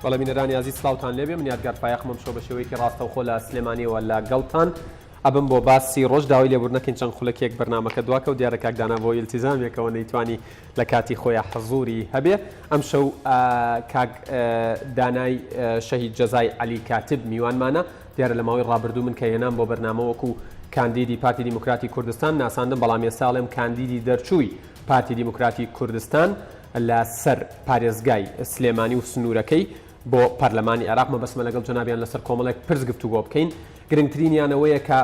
بەڵێ بینەرانی ئازیز سڵاوتان لێبێ من یادگار فایەقم ئەمشەو بە شێوەیەکی ڕاستەوخۆ لە سلێمانیەوە لەگەڵتان ئەبم بۆ باسی ڕۆژ داوای لێبوردنەکەین چەند خولەکێک بەرنامەکە دواکەوت دیارە کاک دانا بۆ ئیلتیزامێکەوە نەیتوانی لە کاتی خۆیا حزوری هەبێ ئەمشەو کاک دانای شەهید جەزای عەلی کاتب میوانمانە دیارە لە ماوەی ڕابردوو من کە هێنام بۆ بەرنامە وەکو کاندیدی پارتی دیموکراتی کوردستان ناساندم بەڵام ئێستا ئەڵێم کاندیدی دەرچووی پارتی دیموکراتی کوردستان لە سەر پارێزگای سلێمانی و سنوورەکەی بۆ پەرلەمانی عێراق، مەبەستمە لەگەڵ جەنابیان لەسەر کۆمەڵێک پرس گفتوگۆ بکەین، گرنگترینیان ئەوەیە کە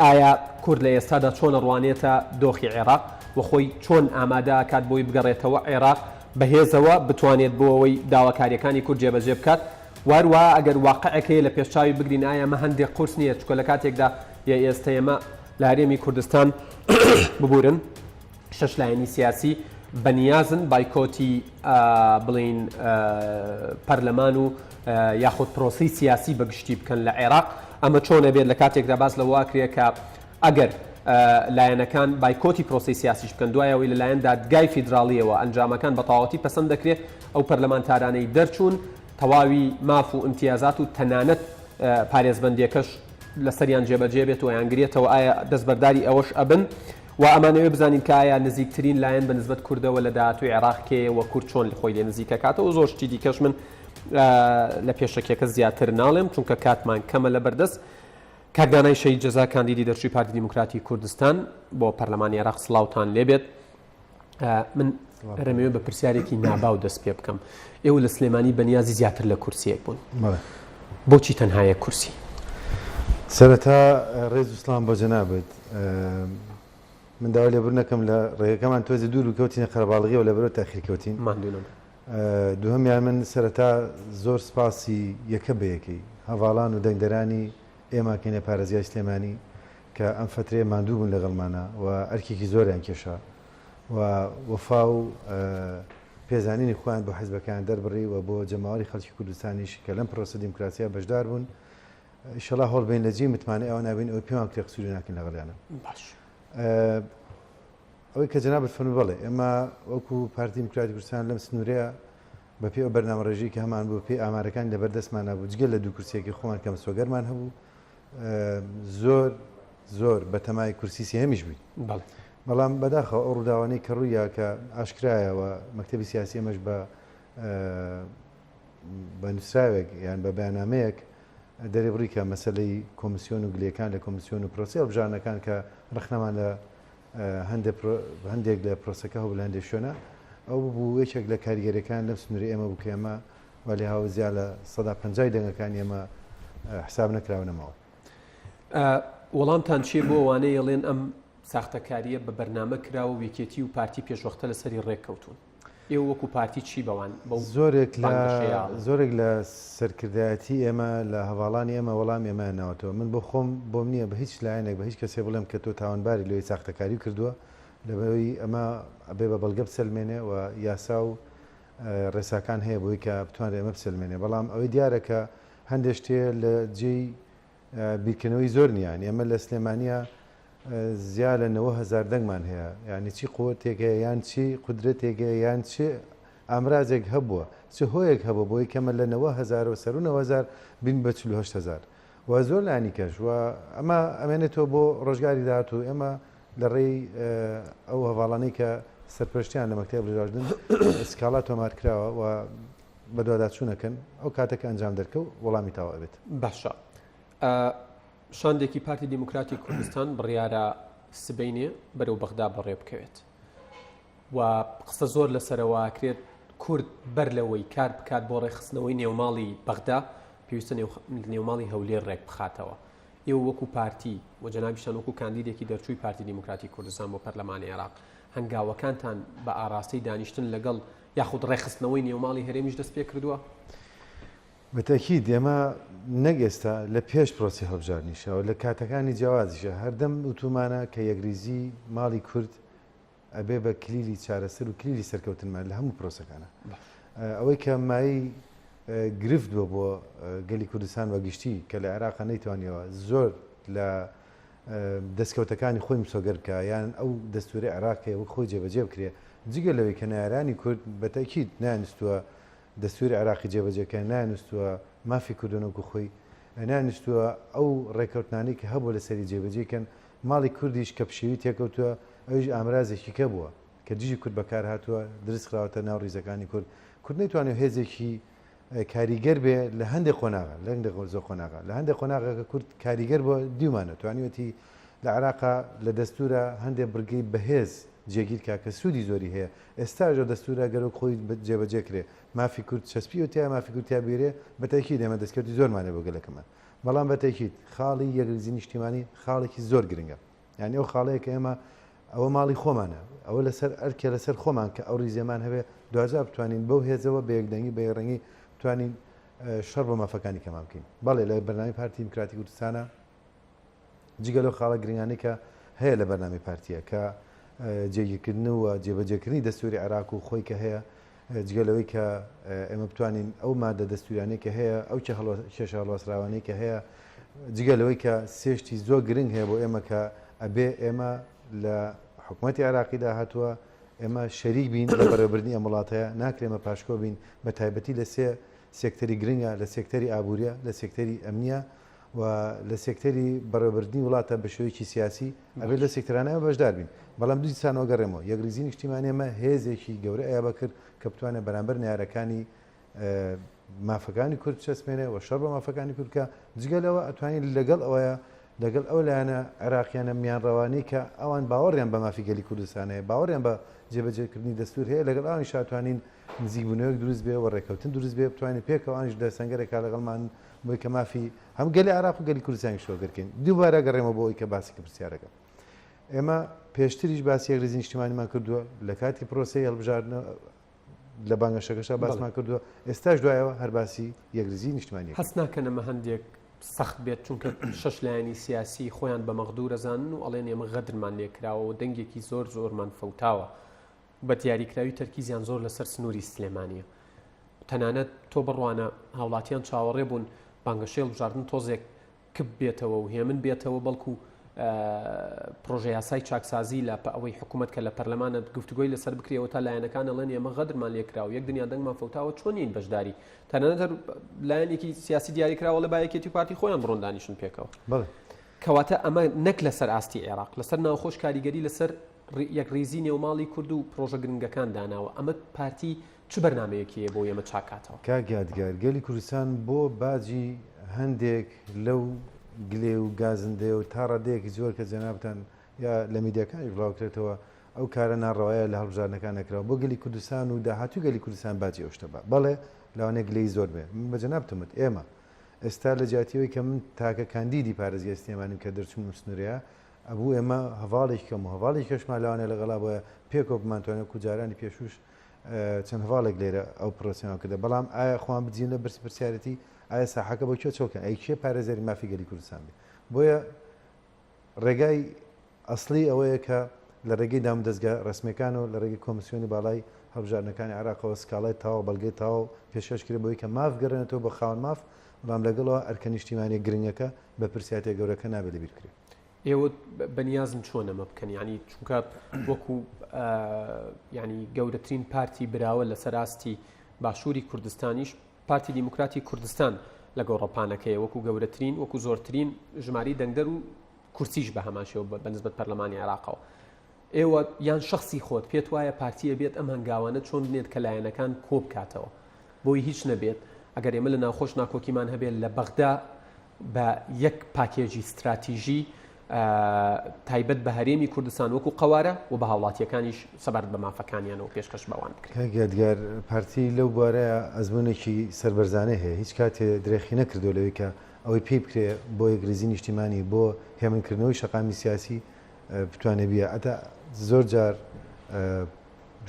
ئایا کورد لە ئێستادا چۆن ئەڕوانێتە دۆخی عێراق و خۆی چۆن ئامادە ئەکات بۆی بگەڕێتەوە عێراق بەهێزەوە بتوانێت بۆ ئەوەی داواکارییەکانی کورد جێبەجێ بکات و هەروەها ئەگەر واقعێک هەیە لە پێشچاوی بگرین ئایا ئەمە هەندێک قورس نییە چونکە لە کاتێکدا ئێستا ئێمە لە هەرێمی کوردستان ببورن شەش لایەنی سیاسی بەنیازن بایکۆتی بڵێین پەرلەمان و یاخود پرۆسەی سیاسی بە گشتی بکەن لە عێراق، ئەمە چۆن ئەبێت لە کاتێکدا باس لەوە ئەکرێت کە ئەگەر لایەنەکان بایکۆتی پرۆسەی سیاسیش بکەن دوای ئەوەی لەلایەن دادگای فیدراڵیەوە ئەنجامەکان بە تەواوەتی پەسەند دەکرێت ئەو پەرلەمانتارانەی دەرچوون تەواوی ماف و ئیمتیازات و تەنانەت پارێزبەندیەکەش لەسەریان جێبەجێ بێت و ئەیانگرێتەوە ئایا دەستبەرداری ئەوەش ئەبن؟ و ئەمانەوێ بزانین کە ئایا نزیکترین لایەن بە نسبەت کوردەوە لە داهاتووی عێراق کێیە و کورد چۆن خۆی لێ نزیک ئەکاتەوە زۆر شتی دیکەش من لە پێشەکیەکە زیاتر ناڵێم چونکە کاتمان کەمە لە بەردەست. کاک دانای شەهید جەزا کاندیدی دەرچووی پارتی دیموکراتی کوردستان بۆ پەرلەمانی عێراق سڵاوتان لێبێت. من رەمەوێ بە پرسیارێکی ناباو دەست پێ بکەم ئێوە لە سلێمانی بەنیازی زیاتر لە کورسیەک بوون بۆچی تەنها یەک کورسی؟ سەرەتا ڕێز و سڵام بۆ جەنابت من داوای لێبوردن ئەکەم لە ڕێگەکەمان تۆزێ دوور بوو کەوتینە قەرەباڵغیەوە لەبەرەوە تاخیر کەوتین. ماندوو نەبن. دووهەمیان من سەرەتا زۆر سپاسی یەکە بە یەکەی هەڤاڵان و دەنگدەرانی ئێمە کەین لە پارێزگای سلێمانی کە ئەم فەترەیە ماندوو بوون لەگەڵمانا و ئەرکێکی زۆریان کێشا و وەفا و پێزانینی خۆیان بۆ حیزبەکەیان دەربڕی و بۆ جەماوەری خەڵکی کوردستانیش کە لەم پرۆسە دیموکراسیە بەشدار بوون ئیشەڵا هەوڵ بەین لە جێی متمانەی ئەوان ئەبین ئەوەی پێمان بکرێ قسوری ناکەین لەگەڵیانە. باش. ئەوەی کە جەنابت فەرمووی بەڵێ ئێمە وەکو پارتی دیموکراتی کوردستان لەم سنوورەیە بە پێی ئەو بەرنامەڕێژی کە هەمان بوو پێی ئامارەکانی لەبەر دەستمانە بوو جگە لە دوو کورسیەکەی خۆمان کە مسۆگەرمان هەبوو زۆر زۆر بەتەمای کورسی سێهەمیش بووین. بەڵام بەداخەوە ئەو ڕووداوانەی کە ڕوویا کە ئاشکرایە و مەکتەبی سیاسی ئێمەش بە بە نووسراوێک یان بە بەیاننامەیەک دەریبڕی کە مەسەلەی کۆمیسیۆن و گلەیەکان لە کۆمیسیۆن و پرۆسەی هەڵبژاردنەکان کە ڕەخنەمان لە هەندێک لە پرۆسەکە هەبوو لە هەندێک شوێنە ئەو بوو یەکێک لە کاریگەریەکان لەم سنووری ئێمە بوو کە ئێمە وەلی هاو زیاد لە 150 دەنگەکانی ئێمە حساب نەکراوە نەماوە. وەڵامتان چییە بۆ ئەوانەی ئەڵێن ئەم ساختەکارییە بە بەرنامە کراوە و یەکێتی و پارتی پێشوەختە لەسەری ڕێککەوتوون؟ ئێوە وەکو پارتی چی بەوان بەو زۆرێک لە زۆرێک لە سەرکردایەتی ئێمە لە هەڤاڵانی ئێمە وەڵامی ئێمەیان ناوەتەوە من بۆ خۆم بۆم نییە بە هیچ لایەنێک بە هیچ کەسێ بڵێم کە تۆ تاوانباری لەوەی ساختەکاری کردووە لەبەرئەوەی ئەمە ئەبێ بە بەڵگە بسەلمێنێ و یاسا و ڕێساکان هەیە بۆی کە بتوانرێ ئەمە بسەلمێنێ بەڵام ئەوەی دیارە کە هەندێک شتێ لە جێی بیرکردنەوەی زۆر نییە یانی ئێمە لە سلێمانیە زیا لە 9000 دەنگمان هەیە یعنی چی قوتێک هەیە یان چی قودرەتێک هەیە یان چی ئامرازێک هەبووە چ هۆیەک هەبوو بۆی کەمە لە 9000 و سەر 9000 بین بە 48000 و زۆر لانی کەش و ئەمە ئەمێنێتەوە بۆ ڕۆژگاری داهاتوو ئێمە لە ڕێی ئەو هەڤاڵانەی کە سەرپەرشتیان لە مەکتەبی هەڵبژاردن سکاڵا تۆمار کراوە و بەدواداچوونەکەن ئەو کاتە کە ئەنجام دەرکەوت وەڵامی تەواو ئەبێت. باشە شاندێکی پارتی دیموکراتی کوردستان بڕیارە سبەینێ بەرەو بەغدا بەڕێ بکەوێت و قسە زۆر لەسەرەوە ئەکرێت کورد بەر لەوەی کار بکات بۆ ڕێکخستنەوەی نێوماڵی بەغدا پێویستە نێوماڵی هەولێر ڕێک بخاتەوە. ئێوە وەکو پارتی و جەنابیشتان وەکو کاندیدێکی دەرچووی پارتی دیموکراتی کوردستان بۆ پەرلەمانی عێراق هەنگاوەکانتان بە ئاراستەی دانیشتن لەگەڵ یاخود ڕێکخستنەوەی نێوماڵی هەرێمیش دەست پێکردووە؟ بە تەئکید ئێمە نەک ئێستا لە پێش پرۆسەی هەڵبژاردنیشەوە لە کاتەکانی جیاوازیشە هەردەم وتوومانە کە یەکریزی ماڵی کورد ئەبێ بە کلیلی چارەسەر و کلیلی سەرکەوتنمان لە هەموو پرۆسەکانە. ئەوەی کە مایەی گرفت بووە بۆ گەلی کوردستان بە گشتی کە لە عێراقا نەیتوانیەوە زۆر لە دەستکەوتەکانی خۆی مسۆگەر بکە یان ئەو دەستوری عێراقی وەک خۆی جێبەجێ بکرێ جگە لەوەی کە نارانی کورد بە تەکیید نانستووە. دەستوری عێراقی جێبەجێ کەن، نایانویستووە مافی کوردن وەکو خۆی، نایانویستووە ئەو ڕێکەوتنانەی کە هەبووە لەسەری جێبەجێی کەن، ماڵی کوردیش کە پشێوی تێکەوتووە ئەویش ئامرازێکی کە بووە کە دژی کورد بەکار هاتووە درست خراوەتە ناو ڕیزەکانی کورد، کورد نەیتوانیوە هێزێکی کاریگەر بێ لە هەندێک قۆناغە لە هەندێک زۆر قۆناغە لە هەندێک قۆناغە کە کورد کاریگەر بووە دیومانە توانیوەتی لە عێراقا لە دەستورە هەندێک بڕگەی بەهێز جێگیر کا کە سوودی زۆری هەیە ئێستاش ئەو دەستورە گەر وەک خۆی جێبەجێ کرێ مافی کورد چەسپیوە تیا مافی کورد تیا بگیرێ بە تەئکید ئێمە دەستکەوتی زۆرمان هەیە بۆ گەلەکەمان بەڵام بە تەئکید خاڵی یەکریزی نیشتیمانی خاڵێکی زۆر گرنگە یانی ئەو خاڵەیە کە ئێمە ئەوە ماڵی خۆمانە ئەوە لەسەر ئەرکە لەسەر خۆمان کە ئەو ریزێمان هەبێ دواجار بتوانین بەو هێزەوە بە یەکدەنگی بە یەکڕەنگی بتوانین شەڕ بۆ مافەکانی کەمان بکەین بەڵێ لە بەرنامەی پارتی دیموکراتی کوردستانە جگە لەو خاڵە گرنگانەی کە هەیە لە بەرنامەی پارتیە کە جێگیرکردن و جێبەجێکردنی دەستوری عێراق و خۆی کە هەیە جگە لەوەی کە ئێمە بتوانین ئەو مادە دەستوریانەی کە هەیە ئەو کێشە هەڵواسراوانەی کە هەیە جگە لەوەی کە سێشتی زۆر گرنگ هەیە بۆ ئێمە کە ئەبێ ئێمە لە حکوومەتی عێراقیدا هاتووە ئێمە شەریک بین لە بەڕێوەبردنی ئەم وڵاتەیە ناکرێمە پاشکۆ بین بە تایبەتی لە سێ سێکتەری گرنگە لە سێکتەری ئابووریە لە سێکتەری ئەمنیە و لە سێکتەری بەڕێوەبردنی وڵاتە بە شێوەیەکی سیاسی ئەبێت لە سێکتەرانە ئێمە بەشدار بین بەڵام دیسانەوە گەڕێمەوە یەکڕیزی نیشتیمانی ئێمە هێزێکی گەورە ئەیا بە کرد کە بتوانێت بەرامبەر نەیارەکانی مافەکانی کورد بچەسپێنێ و شەڕ بە مافەکانی کورد بکا جگە لەوە ئەتوانین لەگەڵ ئەوەیە لەگەڵ ئەو لایەنە عێراقیانە میانڕەوانەی کە ئەوان باوەڕیان بە مافی گەلی کوردستان هەیە باوەڕیان بە جێبەجێکردنی دەستور هەیە لەگەڵ ئەوانیش ئەتوانین نزیکبوونەوەیەک دروست بێ و ڕێککەوتن دروست بێ بتوانین پێکەوە ئەوانیش لە سەنگەرێکا لەگەڵمان بۆی کە مافی هەم گەلی عێراق و گەلی کوردستانیش شۆگەر کەین. دووبارە گەڕێمەوە بۆ ئەوەی کە باسی کە پرسیارەکە. ئێمە پێشتریش باسی یەکڕیزی نیشتیمانیمان کردووە لە کاتی پرۆسەی هەڵبژاردنە لە بانگەشەکەشا باسمان کردووە ئێستاش دوایەوە هەر باسی یەکڕیزی نیشتمانی هەست ناکەن ئەمە هەندێک سەخت بێت چونکە شەش لایەنی سیاسی خۆیان بە مەغدور ئەزانن و ئەڵێن ئێمە غەدرمان لێکراوە و دەنگێکی زۆر زۆرمان فەوتاوە بە دیاریکراوی تەرکیزیان زۆر لەسەر سنووری سلێمانییە. تەنانەت تۆ بڕوانە هاوڵاتیان چاوەڕێ بوون بانگەشەی هەڵبژاردن تۆزێک کپ بێتەوە و هێمن بێتەوە بەڵکو پرۆژە یاسای چاکسازی لە ئەوەی حکوومەت کە لە پەرلەمانە گفتوگۆی لەسەر بکرێەوە تا لایەنەکان ئەڵێن ئێمە غەدرمان لێکراوە یەک دنیا دەنگمان فەوتاوە چۆن نین بەشداری تەنانەت هەر لایەنێکی سیاسی دیاریکراوە لە بایەکێتی و پارتی خۆیان بڕۆن دانیشن پێکەوە کەواتە ئەمە نەک لەسەر ئاستی عێراق لەسەر ناوخۆش کاریگەری لەسەر یەکڕیزی نێوماڵی کورد و پڕۆژە گرنگەکان داناوە، ئەمە پارتی چ بەرنامەیەکی هەیە بۆ ئێمە چاک کاتەوە؟ کاک یادگار، گەلی کوردستان بۆ باجی هەندێک لەو گلێ و گازندەیە و تا ڕادەیەکی زۆر کە جەنابتان یا لە میدیاکانیش بڵاوکرێتەوە ئەو کارە ناڕەوایە لە هەڵبژاردنەکان نەکراوە بۆ گەلی کوردستان و داهاتووی گەلی کوردستان باجی ئەو شتە با بەڵێ لەوانەیە گلەیی زۆر بێ من بە جەنابتم وت ئێمە ئێستا لە جیاتی ئەوەی کە من تاکە کاندیدی پارێزگای سلێمانیم کە دەرچووم لەم سنوورەیە ئەبوو ئێمە هەڤاڵێکی کەم و هەڤاڵێکی کەشمان لەوانەیە لەگەڵا بۆیە پێکەوە بمانتوانی وەکو جارانی پێشووش چەند هەڤاڵێک لێرە ئەو پرۆسەیان کردە بەڵام ئایا خۆمان بدزین لە برس پرسیارەتی ئایا ساحەکە بۆ کوێ چۆکەن ئەی کێ پارێزەری مافی گەلی کوردستان بێ بۆیە ڕێگای ئەسڵی ئەوەیە کە لە ڕێگەی دامودەزگا ڕەسمیەکان و لە ڕێگەی کۆمسیۆنی باڵای هەڵبژاردنەکانی عێراقەوە سکاڵای تەواو بەڵگەی تەواو پێشکەش کرێ بۆی کە ماف گەڕێنێتەوە بۆ خاوەن ماف بەڵام لەگەڵەوە ئەرکە نیشتیمانیە گرنگەکە بەرپرسیارەتیە گەورەکە نابێت لەبیر بکرێت. ئێوە بەنیازن چۆن ئەمە بکەن یعنی چونکە وەکو یعنی گەورەترین پارتی براوە لەسەر ئاستی باشووری کوردستانیش پارتی دیموکراتی کوردستان لە گۆڕەپانەکەی وەکو گەورەترین وەکو زۆرترین ژماری دەنگدەر و کورسیش بە هەمان شێوە بە نسبەت پەرلەمانی عێراقەوە ئێوە یان شخصی خۆت پێت وایە پارتیە بێت ئەم هەنگاوانە چۆن بنێت کە لایەنەکان کۆ بکاتەوە بۆی هیچ نەبێت ئەگەر ئێمە لە ناوخۆش ناکۆکیمان هەبێت لە بەغدا بە یەک پاکێجی ستراتیژی تایبەت بە هەرێمی کوردستان وەکو قەوارە و بە هاوڵاتیەکانیش سەبارەت بە مافەکانیانەوە پێشکەش بەوان بکرێت. کاک یادگار، پارتی لەو بوارەیا ئەزموونێکی سەربەرزانەی هەیە، هیچ کاتێ درێخی نەکردووە لەوەی کە ئەوەی پێی بکرێ بۆ یەکریزی نیشتیمانی، بۆ هێمنکردنەوەی شەقامی سیاسی بتوانێ بیە، هەتا زۆر جار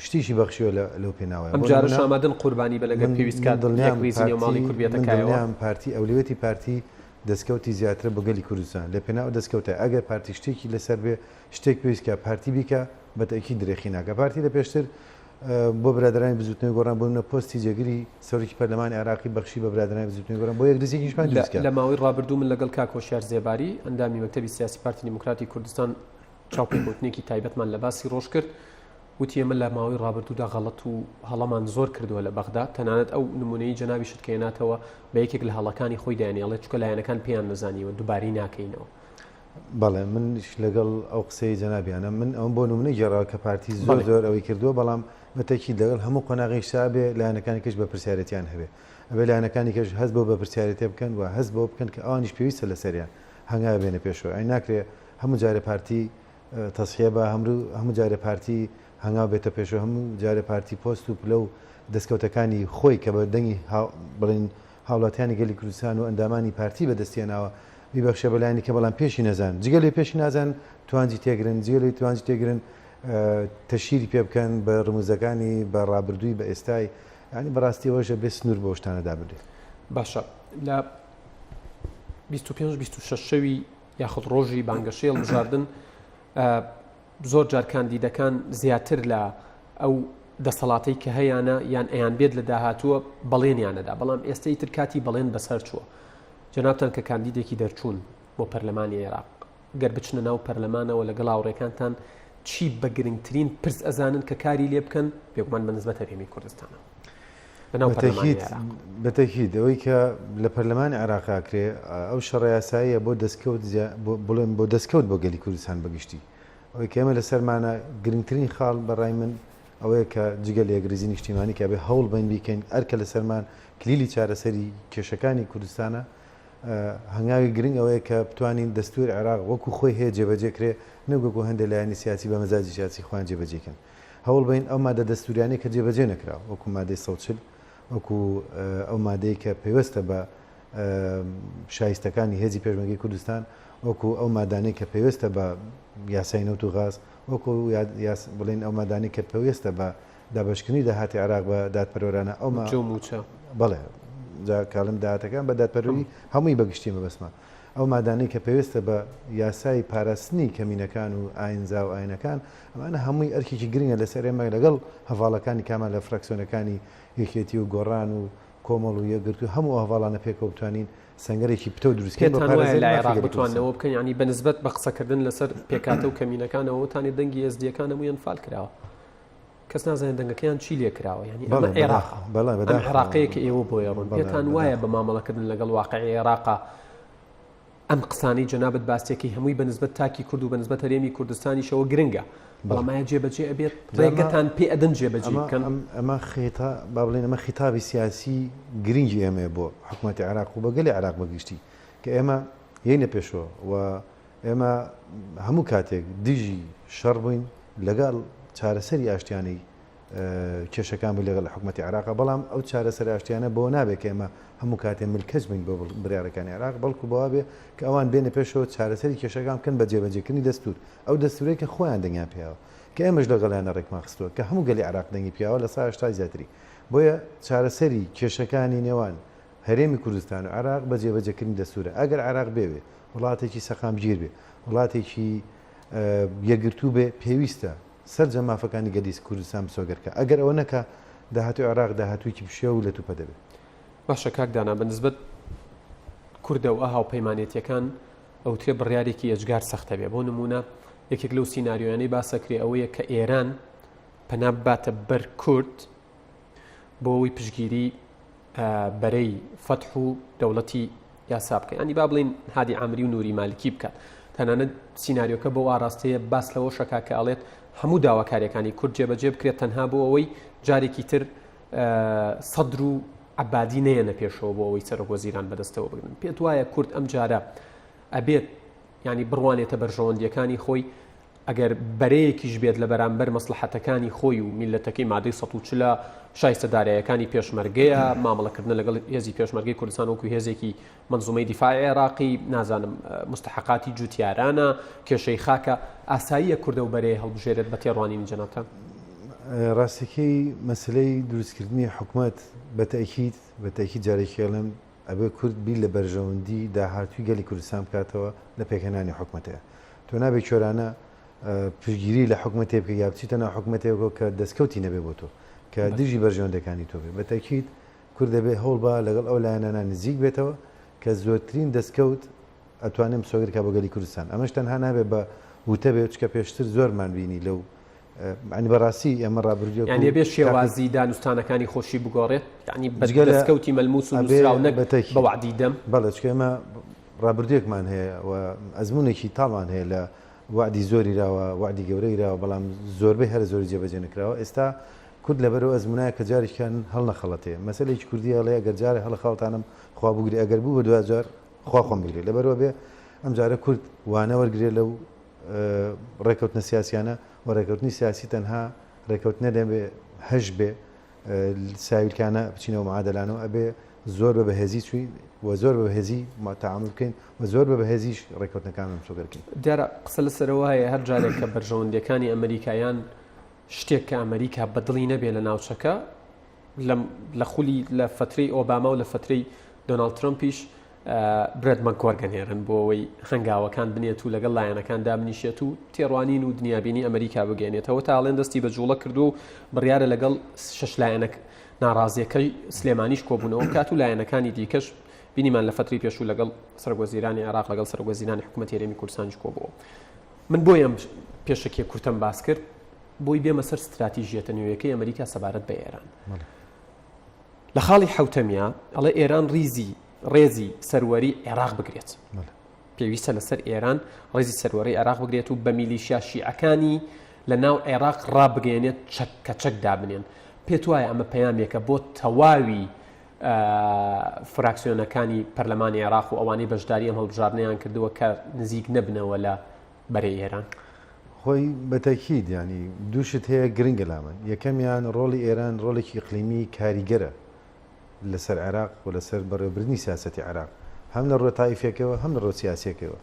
شتیشی بەخشیوە لەو پێناوەیە. ئەم جارەش ئامادەن قوربانی بن ئەگەر پێویست کات یەکڕیزی نێو ماڵی کورد بێتە کایەوە؟ من دڵنیام پارتی ئەولەویەتی پارتی دەستکەوتی زیاترە بۆ گەلی کوردستان لە پێناو ئەو دەستکەوتە ئەگەر پارتی شتێکی لەسەر بێ شتێک پێویست کا پارتی بیکا بە تەئکید درێخی ناکا پارتی لە پێشتر بۆ برادەرانی بزوتنەوەی گۆڕان بۆ نمونە پۆستی جێگری سەرۆکی پەرلەمانی عێراقی بەخشی بە برادەرانی بزوتنەوەی گۆڕان بۆ یەکریزیەکیشمان دروست کرا. لە ماوەی ڕابردوو من لەگەڵ کاک هۆشیار زێباری ئەندامی مەکتەبی سیاسی پارتی دیموکراتی کوردستان چاوپێکەوتنێکی تایبەتمان لە باسی ڕۆژ کرد. وتی ئێمە لە ماوەی ڕابردوودا غەڵەت و هەڵەمان زۆر کردووە لە بەغدا، تەنانەت ئەو نموونەی جەنابیشت کە هێناتەوە بە یەکێک لە هەڵەکانی خۆی دایانی ئەڵێت چونکە لایەنەکان پێیان نەزانیوە دووبارەی ناکەینەوە. بەڵێ منیش لەگەڵ ئەو قسەی جەنابیانم، من ئەوەم بۆ نموونە گێڕاوە کە پارتی زۆر زۆر ئەوەی کردووە، بەڵام بە تەکید لەگەڵ هەموو قۆناغێکشا بێ لایەنەکانی کەش بەرپرسیارێتیان هەبێ. ئەبێ لایەنەکانی کەش هەست بەو بەرپرسیارێتیە بکەن و هەست بەوە بکەن کە ئەوانیش پێویستە لەسەریان هەنگاو بێنە پێشەوە. یانی ناکرێ هەموو جارێ پارتی تەسحیە بە هەموو جارێ پارتی هەنگاو بێتە پێشەوە، هەموو جارێ پارتی پۆست و پلە و دەستکەوتەکانی خۆی کە بە دەنگی بڵێن هاوڵاتیانی گەلی کوردستان و ئەندامانی پارتی بەدەستی هێناوە بیبەخشێ بە لایەنی کە بەڵام پێشی نەزان جگە لێ پێشی نازان توانجی تێگرن جگە لێ توانجی تێگرن تەشیری پێ بکەن بە ڕموزەکانی بە ڕابردووی بە ئێستای ینی بەڕاستی ئەوەشە بێ سنوور بۆ شتانە دابنرێت. باشە لە 25 26 شەوی یاخود ڕۆژی بانگەشەی هەڵبژاردن زۆر جار کاندیدەکان زیاتر لە ئەو دەسەڵاتەی کە هەیانە یان ئەیان بێت لە داهاتووە بەڵێنیانەدا بەڵام ئێستا ئیتر کاتی بەڵێن بەسەر چووە جەنابتان کە کاندیدێکی دەرچوون بۆ پەرلەمانی عێراق گەر بچنە ناو پەرلەمانەوە لەگەڵ هاوڕێکانتان چی بە گرنگترین پرس ئەزانن کە کاری لێ بکەن بێگومان بە نسبەت هەرێمی کوردستانەوە لەناو پەرلەمانی عێراق؟ بەتەکید ئەوەی کە لە پەرلەمانی عێراق ئەکرێ ئەو شەڕە یاساییە بۆ دەستکەوت بڵێن بۆ دەستکەوت بۆ گەلی کوردستان بەگشتی ئەوەی کە ئێمە لەسەرمانە گرنگترین خاڵ بە ڕای من ئەوەیە کە جگە لە یەکڕیزی نیشتیمانی کە ئەبێ هەوڵ بەین بیکەین ئەرکە لەسەرمان کلیلی چارەسەری کێشەکانی کوردستانە هەنگاوی گرنگ ئەوەیە کە بتوانین دەستوری عێراق وەکو خۆی هەیە جێبەجێ کرێ نەک وەکو هەندێک لایەنی سیاسی بە مەزاجی سیاسی خۆیان جێبەجێ کەن. هەوڵ بەین ئەو مادە دەستوریانەی کە جێبەجێ نەکراوە وەکو مادەی 140 وەکو ئەو مادەی کە پەیوەستە بە شایستەکانی هێزی پێشمەرگەی کوردستان وەکو ئەو مادانەی کە پەیوەستە بە یاسای نەوت و غاز وەکو بڵێن ئەو مادانەی کە پەیوەستە بە دابەشکردنی داهاتی عێراق بە دادپەروەرانە ئەو ما مووچە بەڵێ جا کاڵم داهاتەکان بە دادپەروەری هەمووی بە گشتی مەبەستمە ئەو مادانەی کە پێویستە بە یاسای پاراستنی کەمینەکان و ئاینزا و ئاینەکان ئەمانە هەمووی ئەرکێکی گرنگە لەسەر ئێمە لەگەڵ هەڤاڵەکانی کامان لە فراکسیۆنەکانی یەکێتی و گۆڕان و کۆمەڵ و یەکگرتوو هەموو ئەو هەڤاڵانە پێکەوە بتوانین سەنگەرێکی پتەو دروست کەین بۆ پێتان وایە پارێزەری لە مافی عێراق گەلی بتوانن کوردستان. ئەوە بکەن یانی بە نسبەت بە قسەکردن لەسەر پێکهاتە و کەمینەکانەوە وتانی دەنگی ئێزدییەکان هەمووی ئەنفال کراوە کەس نازانێت دەنگەکەیان چی لێ کراوە یانی ئەمە بەڵێ عێراقە بەداخەوە بەڵێ ئەم بەداخەوە عێراقەیە کە ئێوە بۆی ڕوون بەڵێ پێتان وایە بەداخەوە. بە مامەڵەکردن لەگەڵ واقعی عێراقا ئەم قسانەی جەنابت باستەکەی هەمووی بە نسبەت تاکی کورد و بە نسبەت هەرێمی کوردستانیشەوە گرنگە بەڵام ئایا جێبەجێ ئەبێت؟ ڕێگەتان پێ ئەدەن جێبەجێی بکەن؟ ئەمە خیتا با بڵێین ئەمە خیتابی سیاسی گرنگی ئێمەیە بۆ حکوومەتی عێراق و بە گەلی عێراق بە گشتی کە ئێمە یەینە پێشەوە و ئێمە هەموو کاتێک دژی شەڕ بووین لەگەڵ چارەسەری ئاشتیانەی کێشەکان بوو لەگەڵ حکومەتی عێراق، بەڵام ئەو چارەسەرە ئاشتیانە بەوە نابێت کە ئێمە هەموو کاتێ ملکەچ بین بۆ بڕیارەکانی عێراق، بەڵکو بەوە بێ کە ئەوان بێنە پێشەوە چارەسەری کێشەکان بکەن بە جێبەجێکردنی دەستوور، ئەو دەستوورەی کە خۆیان دەنگیان پێیاوە، کە ئێمەش لەگەڵیانە ڕێکمان خستووە، کە هەموو گەلی عێراق دەنگی پیاوە لە سا هەشتای زیاتری. بۆیە چارەسەری کێشەکانی نێوان هەرێمی کوردستان و عێراق بە جێبەجێکردنی دەستوورە. ئەگەر عێراق بێوێ وڵاتێکی سەقامگیر بێ، وڵاتێکی یەکگرتوو بێ، پێویستە سەرجەم مافەکانی گەلی کوردستان مسۆگەر کا. ئەگەر ئەوە نەکا داهاتووی عێراق داهاتوویەکی پشێو و لەتوپە دەبێ. باشە کاک دانا بە نسبەت کوردەوە هاوپەیمانێتیەکان ئەوترێ بڕیارێکی ئێجگار سەختە بێ بۆ نمونە یەکێک لەو سیناریۆیانەی باسەکرێ ئەوەیە کە ئێران پەنا بباتە بەر کورد بۆ ئەوەی پشگیری بەرەی فەتح و دەوڵەتی یاسا بکەن ینی با بڵین هادی عامری و نوری مالکی بکات تەنانەت سیناریۆکە بۆ ئاراستەیە باس لەوە شەکا کە ئەڵێت هەموو داواکاریەکانی کورد جێبەجێ بکرێت تەنها بۆ ئەوەی جارێکی تر سەدر و عبادی نەیەنە پێشەوە بۆ ئەوەی سەرۆک وەزیران بەدەستەوە بگرن پێت وایە کورد ئەم جارە ئەبێت ینی بڕوانێتە بەرژەوەندیەکانی خۆی ئەگەر بەرەیەکیش بێت لە بەرامبەر مەسڵەحەتەکانی خۆی و میللەتەکەی مادەی 140 شایستە دارایەکانی پێشمەرگەیە، مامەڵەکردنە لەگەڵ هێزی پێشمەرگەی کوردستان وەکو هێزێکی مەنزومەی دیفاعی عێراقی، نازانم مستحقاتی جوتیارانە، کێشەی خاکە، ئاساییە کورد ئەو بەرەیە هەڵبژێرێت بە تێڕوانینی جەنابتان؟ ڕاستەکەی مەسەلەی دروستکردنی حکومەت بە تەئکید بە تەئکید جارێکی ئەڵێم ئەبێ کورد بیر لە بەرژەوەندی داهاتووی گەلی کوردستان بکاتەوە لە پێکهێنانی حکومەتەیە. تۆ نابێ کۆرانە پشتگیری لە حکومەتێ بکەی یا بچیتە ناو حکومەتێکەوە کە دەستکەوتی نەبێ بۆ تۆ، کە دژی بەرژەوەندەکانی تۆ بێ. بە تەئکید کورد دەبێ هەوڵ با لەگەڵ ئەو لایەنانە نزیک بێتەوە کە زۆرترین دەستکەوت ئەتوانێ مسۆگەر کا بۆ گەلی کوردستان. ئەمەش تەنها نابێ بە وتە بێ، چونکە پێشتر زۆرمان بینی لەو. یانی بەڕاستی ئێمە ڕابردوویەک یانی ئەبێ شێوازی دانوستانەکانی خۆشی بگۆڕێت یانی بە دەستکەوتی مەلموس و نووسراو نەک بە وەعدی دەم؟ بەڵێ چونکە ئێمە ڕابردوویەکمان هەیە و ئەزموونێکی تاڵمان هەیە لە وەعدی زۆری راوە، وەعدی گەورەی راوە، بەڵام زۆربەی هەرە زۆری جێبەجێ نەکراوە. ئێستا کورد لەبەر ئەو ئەزموونایە کە جارێکیان هەڵنەخەڵەتێ. مەسەلێکی کوردی ئەڵێ ئەگەر جارێ هەڵەخەڵتانم خوا بگرێ، ئەگەر بوو بە دواجار خوا خۆم بگرێ. لەبەرئەوە بێ ئەمجارە کورد وانە وەرگرێ لەو ڕێکەوتنە سیاسیانە و ڕێکەوتنی سیاسی تەنها ڕێکەوتنە دەبێ هەش بێ ساویلکانە بچینەوە معادلانەوە ئەبێ زۆر بە بەهێزی چوین و زۆر بە بەهێزی تەعامول بکەین و زۆر بە بەهێزیش ڕێکەوتنەکان مسۆگەر بکەین. دیارە قسە لەسەرەوە هەیە هەر جارێک کە بەرژەوەندیەکانی ئەمریکا یان شتێک کە ئەمریکا بەدڵی نەبێ لە ناوچەکە لە خولی لە فترەی ئۆباما و لە فترەی دۆناڵد ترەمپیش برێت مەکگۆرگ ئەنێرن بۆ ئەوەی هەنگاوەکان بنێت و لەگەڵ لایەنەکان دابنیشێت و تێڕوانین و دنیابینی ئەمریکا بگەێنێتەوە تا ئەڵێن دەستی بە جوڵە کردووە و بڕیارە لەگەڵ شش لایەنەک ناڕازیەکەی سلێمانیش کۆبوونەوە بکات و لایەنەکانی دیکەش بینیمان لە فتری پێشوو لەگەڵ سەرۆکوەزیرانی عێراق لەگەڵ سەرۆکوەزیرانی حکوومەتی هەرێمی کوردستانیش کۆبووە من بۆیە پێشەکیە کورتەم باس کرد بۆی بێمە سەر ستراتیژیەتە نوێیەکەی ئەمریکا سەبارەت بە ئێران. لە خاڵی حوتەمیا ئەڵێ ئێران ڕیزی ڕێزی سەروەری عێراق بگرێت. پێویستە لەسەر ئێران ڕێزی سەروەری عێراق بگرێت و بە میلیشیا شیعەکانی لە ناو عێراق ڕابگەێنێت چەک کە چەک دابنێن. پێت وایە ئەمە پەیامێکە بۆ تەواوی فراکسیۆنەکانی پەرلەمانی عێراق و ئەوانەی بەشداری ئەم هەڵبژاردنەیان کردووە کە نزیک نەبنەوە لە بەرەی ئێران؟ خۆی بە تەکید یانی دوو شت هەیە گرنگە لامن یەکەمیان ڕۆڵی ئێران ڕۆڵێکی ئیقلیمی کاریگەرە لەسەر عێراق و لەسەر بەڕێوەبردنی سیاسەتی عێراق هەم لە ڕووە تائیفیەکەوە هەم لە ڕووە سیاسیەکەوە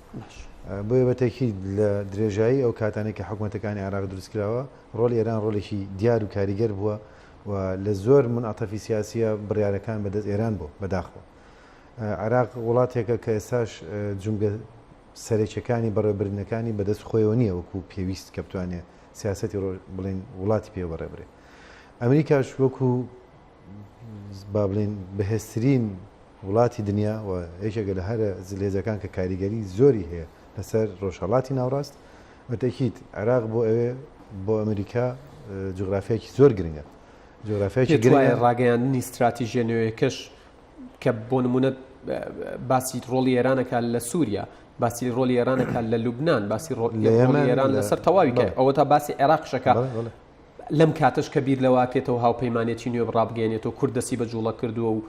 بۆیە بە تەکید لە درێژایی ئەو کاتانەی کە حکومەتەکانی عێراق دروست کراوە ڕۆڵی ئێران ڕۆڵێکی دیار و کاریگەر بووە و لە زۆر منعتەفی سیاسیە بڕیارەکان بەدەست ئێران بوو بەداخەوە عێراق وڵاتێکە کە ئێستاش جومگە سەرەکیەکانی بەڕێوەبردنەکانی بەدەست خۆیەوە نییە وەکو پێویست کە بتوانێ سیاسەتی ڕۆژ بڵێین وڵاتی پێ بەڕێبرێ. ئەمریکاش وەکو با بڵێین بەهێزترین وڵاتی دنیا و یەکێکە لە هەرە زلهێزەکان کە کاریگەری زۆری هەیە لەسەر ڕۆژهەڵاتی ناوڕاست بەتەکید عێراق بۆ ئەوێ بۆ ئەمریکا جوگرافیایەکی زۆر گرنگە جوگرافیایەکی گرنگە. ڕاگەیاندنی ستراتیژیە نوێیەکەش کە بۆ نمونە باسی ڕۆڵی ئێرانەکە لە سووریا باسی ڕۆلی ئێرانەکە لە لوبناان باسی ڕۆلی ئێران لەسەر تەواوی کە ئەوە تا باسی عێراقشەکە لەم کاتش کە بیر لەواکێتەوە هاوپەیمانێتی نوێ ڕابگەێنێتەوە کورد دەستی بە جوڵە کردووە و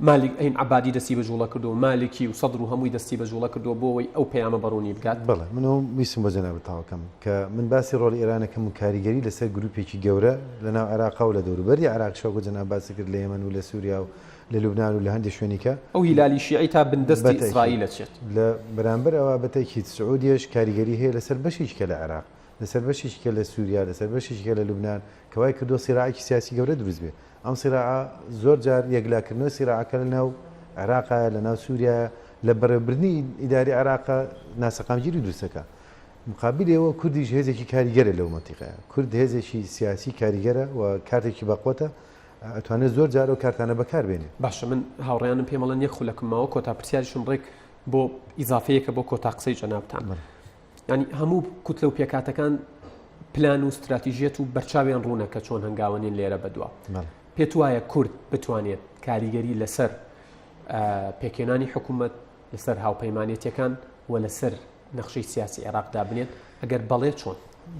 مالیک ئەین عبادی دەستی بە جوڵە کردو مالکی و سەدر و هەمووی دەستی بە جوڵە کردووە بۆ ئەوەی ئەو پەیامە بەڕوونی بگات. بەڵێ من ئەوە ویستم بۆ جەنابت تەواو کەم کە من باسی ڕۆڵی ئێران ئەکەم و کاریگەری لەسەر گروپێکی گەورە لە ناو عێراقا و لە دەوروبەری عێراقیش وەکو جەناب باست کرد لە یەمەن و لە سوریا و لە لوبنان و لە هەندێک شوێنی کە. ئەو هیلالی شیعی تا بن دەستی ئیسرائیل ئەچێت. لە بەرامبەر ئەوە بە تەئکید سعودیەش کاریگەری هەیە لەسەر بەشێکی کە لە عێراق، لەسەر بەشێکی کە لە سوریا، لەسەر بەشێکی کە لە لوبنان کە وای کردووە سیراعێکی سیاسی گەورە دروست بێ. ئەم سیراعە زۆر جار یەکلاکردنەوەی سیراعەکە لە ناو عێراقایە، لە ناو سوریایە، لە بەڕێوەبردنی ئیداری عێراقە ناسەقامگیری دروست دەکا. مقابلی ئەوە کوردیش هێزێکی کاریگەرە لەو مەنتیقەیە. کورد هێزێکی سیاسی کاریگەرە و کارتێکی بەقوەتە، ئەتوانێت زۆر جار ئەو کارتانە بەکار بێنێ. باشە من هاوڕێیانم پێم ئەڵێن یەک خولەکم ماوە کۆتا پرسیاریشم ڕێک بۆ ئیزافەیەکە بۆ کۆتا قسەی جەنابتان. یانی هەموو کوتلە و پێکهاتەکان پلان و ستراتیژیەت و بەرچاویان ڕوونە کە چۆن هەنگاوەنین لێرە بەدوا. پێت وایە کورد بتوانێت کاریگەری لەسەر پێکهێنانی حکوومەت لەسەر هاوپەیمانێتیەکان و لەسەر نەخشەی سیاسی عێراق دابنێت؟ ئەگەر بەڵێ چۆن؟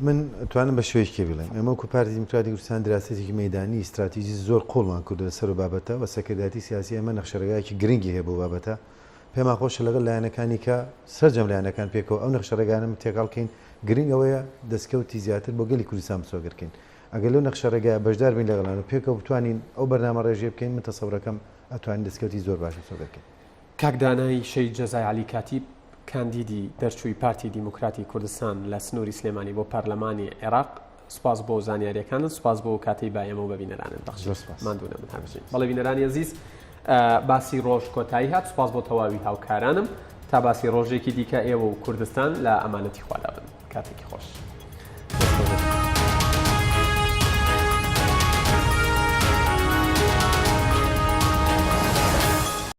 من ئەتوانم بە شێوەیەکی بڵێم ئێمە وەکو پارتی دیموکراتی کوردستان دراسەتێکی مەیدانی ستراتیژی زۆر قوڵمان کردووە لەسەر ئەو بابەتە و سەرکردایەتی سیاسی ئێمە نەخشەڕێگایەکی گرنگی هەیە بۆ بابەتە پێمان خۆشە لەگەڵ لایەنەکانی کە سەرجەم لایەنەکان پێکەوە ئەو نەخشەڕێگانە تێکەڵ کەین گرنگ ئەوەیە دەستکەوتی زیاتر بۆ گەلی کوردستان مسۆگەر کەین ئەگەر لەو نەخشەڕێگایە بەشدار بین لەگەڵیان و پێکەوە بتوانین ئەو بەرنامە ڕێژیە بکەین من تەسەورەکەم ئەتوانین دەستکەوتی زۆر باش مسۆگەر کەین. کاک دانای شەهید جەزای عەلی کاتیب کاندیدی دەرچووی پارتی دیموکراتی کوردستان لە سنووری سلێمانی بۆ پەرلەمانی عێراق سوپاس بۆ زانیاریەکانت سوپاس بۆ کاتەی با ئێمە و بە بینەرانت بەخشی زۆر سوپاس. ماندوو نەبن هەر بژین بەڵێ بینەرانی ئەزیز باسی ڕۆژ کۆتایی هات سوپاس بۆ تەواوی هاوکارانم تا باسی ڕۆژێکی دیکە ئێوە و کوردستان لە ئەمانەتی خوادا بن کاتێکی خۆش.